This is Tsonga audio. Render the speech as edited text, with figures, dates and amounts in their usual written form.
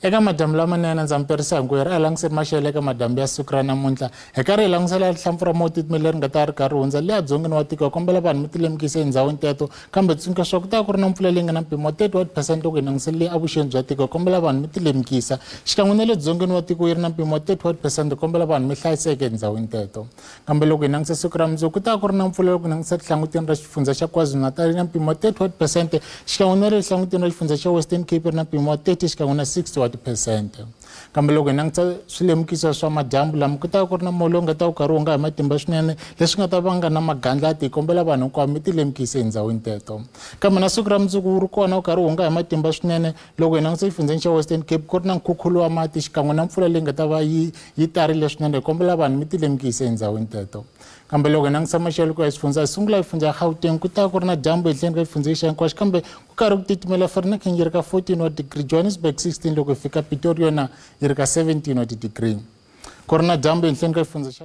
Eka madyambu lamanene ndza mi perisa hinkwerhu a hi langutiseni maxelo eka madyambu ya siku ra namuntlha hi karhi hi langutisela rihlampfu ra motitimi leri nga ta ri karhi hundza le dzongeni wa tiko. Hi kombela vanhu mi tilemukisa etindhawini teto, kambe tsundzuka swa ku ta ku ri na mpfula leyi nga na mpimo wa 31% loko hi langutisele leyi evuxeni bya tiko. Hi kombela vanhu mi tilemukisa xikan'we na le dzongeni wa tiko yi ri na mpimo wa 31%. Hi kombela vanhu mi hlayiseke etindhawini teto. Kambe loko hi langutisa siku ra mundzuku ku ta ku ri na mpfula loko hi langutisa rihlangutini ra xifundza xa KwaZulu-Natal yi na mpimo wa 31%, xikan'we na le rihlangutini ra xifundza xa Western Cape ri na mpimo wa 30 xikan'we na 60 wa tiphesente. Kambe loko hi langutisa swilemukiso swa madyambu lama ku ta ku ri na moya lowu nga ta wu karhi wu nga hi matimba swinene leswi nga ta vanga na magandlati. Hi kombela vanhu hinkwavo mi tilemukise etindhawini teto. Kambe na siku ra mundzuku wu ri kona wu karhi wu hunga hi matimba swinene loko hi langutisa exifundzheni xa Western Cape ku ri na nkhukhulo wa mati xikan'we na mpfula leyi nga ta va yi tarile swinene. Hi kombela vanhu mi tilemukise etindhawini teto. Kambe loko hi langutisa maxelo ku ya xifundza, hi sungula hi xifundza ya Gauteng, ku ta ku ri na dyambu ehenhleni ka xifundza lexi hinkwaxo, kambe ku karhi ku titimela. Vereeniging yi ri ka 14 wa degree, Johannesburg 16, loko hi fika Pretoria yona yi ri ka 17 wa ti-degree. Ku ri na dyambu ehenhleni ka xifundza xa